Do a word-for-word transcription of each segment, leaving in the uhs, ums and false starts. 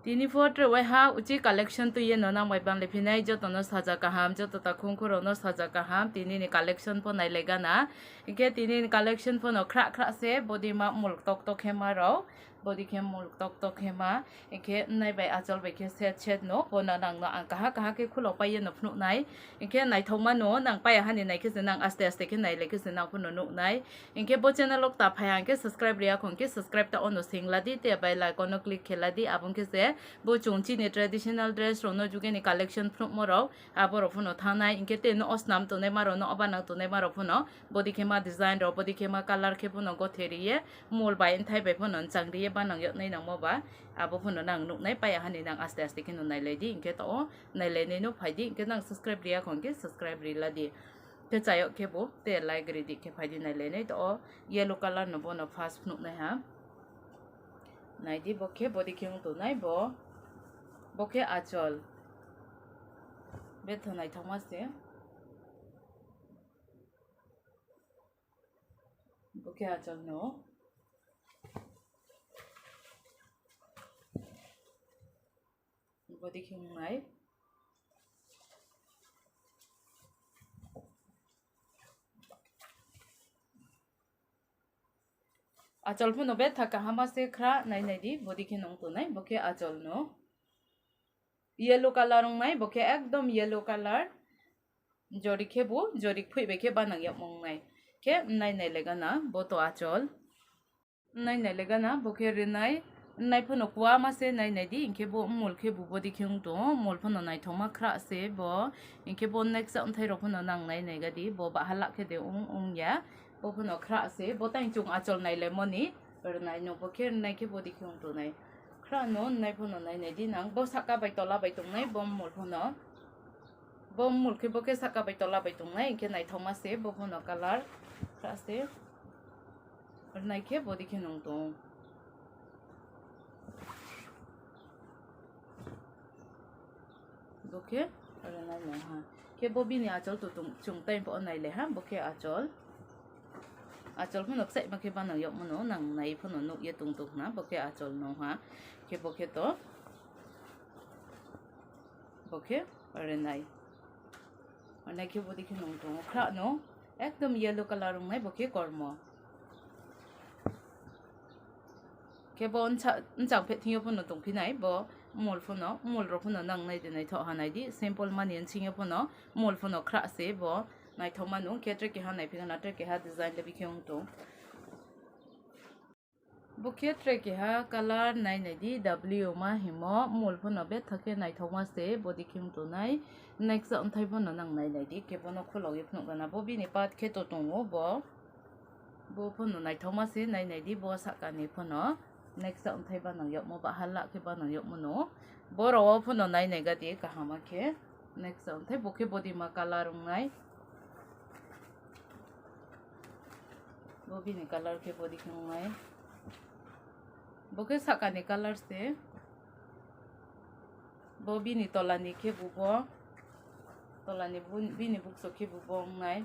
Tini pho tre waiha uchi collection twi no nang bai bang le phinai, joto no saja kaham, joto ta khung khuro no saja kaham, tini ni collection pho nai le gana. Hingkhe tini ni collection pho no khra khra se, body ma mulk tok tok khe ma rok, body khe mulk tok tok khe ma, hingkhe nai bai achol bai khe set set no, bo no nang no ang kaha kaha khe khulo pai ye no phunuk nai. Hingkhe naithok mano, nang paya hani nai khe se nang aste aste khe nai le khe se nang pho no nuk nai. Hingkhe bo channel o ta phai hang khe subscribe riya khong khe subscribe ta ono sing ladi, te bell icon o click khe ladi, abong khe se bo chwng chini traditional dress rok no jugeni collection phunukmo rok abo rok pho no thangnai. Hingkhe te no o snam tongnai ma rok no, o banang tongnai ma rok pho no, body khe ma design rok, body khe ma color khe pho no gothe riye, mol bai nthai bai pho no nchang riye, banang yok nai nang mo ba abo pho no nang nuk nai, paya hani nang aste aste khe no nai lai di. Hingkhe to o nai lai nai no phai di, hingkhe nang subscribe riya khong khe subscribe ri ladi. Khe chayok khe bo te like ri di khe phai di nai lai nai. To o yellow color no bo no first phunuk nai ha. Nai di bo khe body khe wng tongnai bo. Bo khe achol. Betha naithok ma se. Bo khe achol no. Body khe wng nai. Achol pho no betha kaham se khra nai nai di, body khe wng tongnai, bo khe achol no. Yellow color wng nai, bo khe ekdom yellow color. Jori khe bo, jori phoi bai khe banang yak wng nai. Khe nai nai le gana, bo to achol. Nai nai le gana, bo khe rinai, nai pho no kuwa ma se nai nai di, hingkhe bo mol khe bo body khe wng tongo, mol pho no naithok ma khra se bo, hingkhe bo next wngthai rok pho no nang nai nai ga di, bo bahalak khe de wng wng ya, bo pho no khra se, bo tang chwng achol nai le moni, rinai no bo khe rinai khe body khe wng tongnai, khra no nai pho no nai nai di nang, bo saka bai tola bai tongnai, bo mol pho no. Bo mol khe bo khe saka bai tola bai tongnai, hingkhe naithokma se bo phano colour kha se rwnai khe body khe nung tongo. Bo khe rwnai nung ha. Khe bo bini achol tutung chwng tai bo nai le ha, bo khe achol. Achol phano kchaima khe banang yokmano nang nai phano nuk ye tung tung khna, bo khe achol nung ha. Khe bo khe to. Bo khe rwnai. Rwnai khe body khe nung tongo. Khra no ekdom yellow colour wngnai bo khe kormo. Khe bo ncha-, nchang phet thingyo phano tong phinai bo mol phano, mol rok phano nang nai de naithok ha nai di. Simple mani nsingyo phano mol phano khra se bo naithok mano. Khe tre keha nai phikha na tre keha design le bikhe wng tong. Bo khe tre keha colour nai nai di, W ma himo, mol phano betha khe naithokma se, body khe wng tongnai, next wngthai phano nang nai nai di, khe bono khulogwi phunuk gana, bo bini part khe to tongo bo, bo phano naithokma se nai nai di, bo sakani phano next wngthai banang yokmo, ba hala khe banang yokmo no, borok o phano nai nai ga di kahama khe, next wngthai bo khe body ma colour wngnai. Bo bini colour khe body khe wngnai. Bo khe sakani colour se. Bo bini tolani khe bo bo. Tolani bu-, bini bukso khe bo bo wngnai.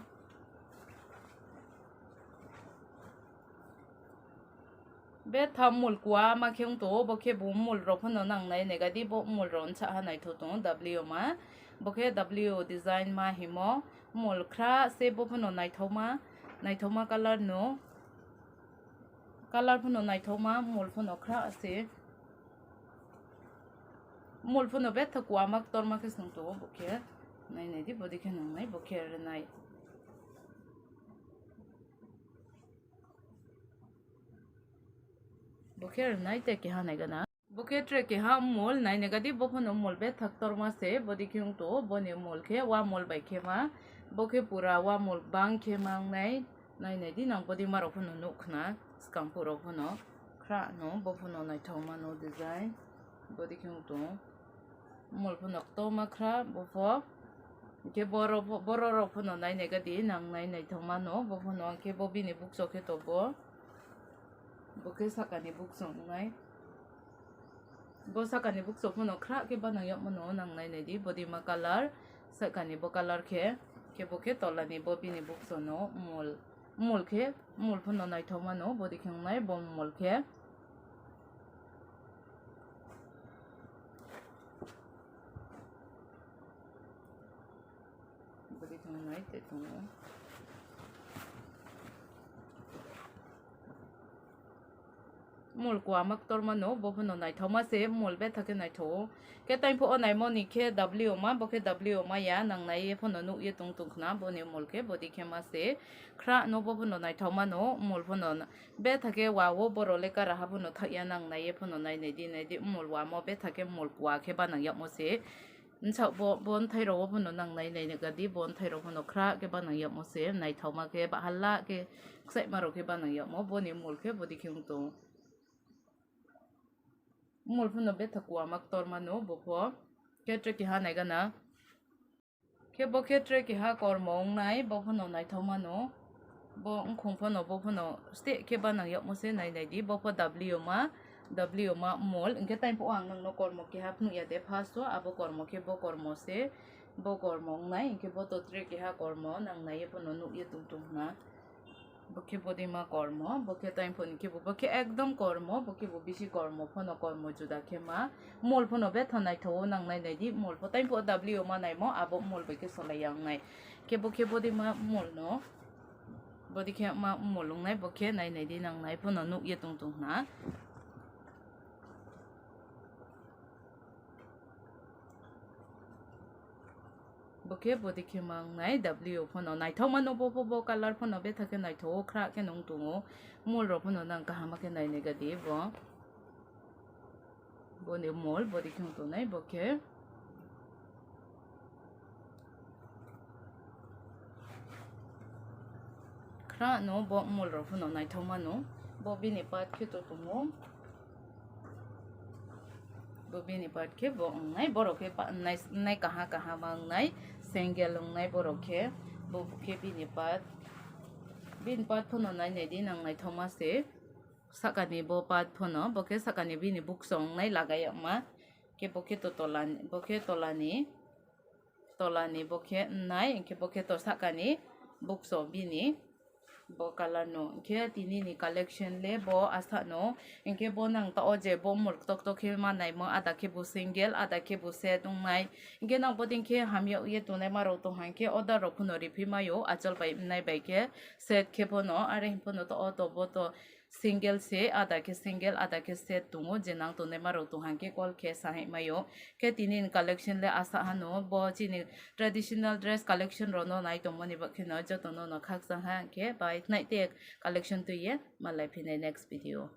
Betha mol kuwa ma khe wng tongo, bo khe bo mol rok phano nang nai nega di, bo mol rok nsa ha naithok tongo W ma, bo khe W design ma himo, mol khra se bo phano naithokma, naithokma colour no, colour phano naithokma, mol phano khra se, mol phano betha kuwa ma ktorma khe se wng tongo, bo khe nai nai di, body khe nung nai, bo khe rwnai. Bo khe rwnai tei keha nai gana. Bo khe tre keha mol nai nega di, bo phano mol bethak torma se, body khe wng tongo, boni mol khe wa mol bai khe ma, bo khe pura wa mol bang khe ma wngnai, nai nai di nang body ma rok phano nuk khna, swkang puro phano khra no, bo phano naithok mano design, body khe wng tongo. Mol phano ktoma khra bo pho. Hwnkhe borok pho, borok rok phano nai nai gadi nang nai naithok mano bo phano, hwnkhe bo bini bukso khe to bo. Bo khe sakani bukso wngnai. Bo sakani bukso phano khra khe banang yokmano nang nai nai di, body ma colour, sakani bo colour khe, khe bo khe tolani bo bini bukso no mol, mol khe, mol phano naithok mano, body khe wngnai bo mol khe. Tongnai tei tongo. Mol kwma ktorma no, bo phano naithokma se, mol betha khe naithogo. Khe tei pho o naimoni khe W ma, bo khe W ma ya, nang nai ye phano nuk ye tong tong khna, boni mol khe bodi khe ma se. Khra no bo phano naithokma no, mol phano na-, betha khe wa o borok le kara ha phano thak ya, nang nai ye phano nai nai di, nai di, mol wa mo betha khe mol kwa khe banang yakmo se. Nsak bo, bo bwthai rok o phano nang nai nai nai ga di, bo bwthai rok phano khra khe banang yakmo se, naithokma khe ba hala khe ksaima rok khe banang yakmo, boni mol khe bodi khe wng tong. Mol phano betha kwma ktorma no bo pho. Khe tre keha nai gana. Khe bo khe tre keha kormo wngnai, bo phano naithokma no. Bo wngkhung phano, bo phano steh khe banang yakmo se nai nai di. Bo pho W ma, W ma mol. Hwnkhe tei pho ang nang no kormo keha phunuk ya de first o, abo kormo khe bo kormo se. Bo kormo wngnai, hwnkhe bo to tre keha kormo nang nai ye phano nuk ye tong tong khna. Bo khe bodi ma kormo, bo khe tei phone khe bo, bo khe ekdom kormo, bo khe bo bisi kormo, phano kormo juda khe ma. Mol phano betha naithogo nang nai nai di, mol pho tei pho W ma naimo, abo mol bai khe solai ya wngnai. Khe bo khe bodi ma mol no, bodi khe ma mol wngnai, bo khe nai nai di nang nai phano nuk ye tong tong khna. Bo khe bodi khe ma wngnai W phano naithokma no bo, bo, bo colour phano betha khe naithogo, khra khe nung tongo. Mol rok phano nang kaham khe nai nai ga di bo. Boni mol bodi khe wng tongnai bo khe. Khra no bo mol rok phano naithokma no. Bo bini part khe to tongo. Bo bini part khe bo wngnai, borok khe pa-, nai, nai kaha kaha ma wngnai, single wngnai borok khe, bo khe bini part, bini part phano nai nai di nang naithokma se, sakani bo part phano, bo khe sakani bini bukso wngnai lagai yama, khe bo khe to tolani, bo khe tolani, tolani bo khe wngnai, hwnkhe bo khe to sakani bukso bini bo colour no. Hwnkhe tini ni collection le bo aswk no, hwnkhe bo nang ta o je bo mol tok tok khe ma naimo, ada khe bo single, ada khe bo set wngnai. Hwnkhe nang bodin khe hamya ye tongnai ma rok tong hwnkhe order rok phano riphi maio, achol bai wngnai bai khe set khe bono, are hwn phano to o to bo to single se, ada khe single, ada khe set tongo, je nang tongnai ma rok tong hwnkhe call khe sahai maio. Khe tini ni collection le aswk hano, bo chini traditional dress collection rok no nai tongmani bagwi kheno joto no no khakchang ha, hwnkhe bai khwnai te collection twi ye malai phinai next video.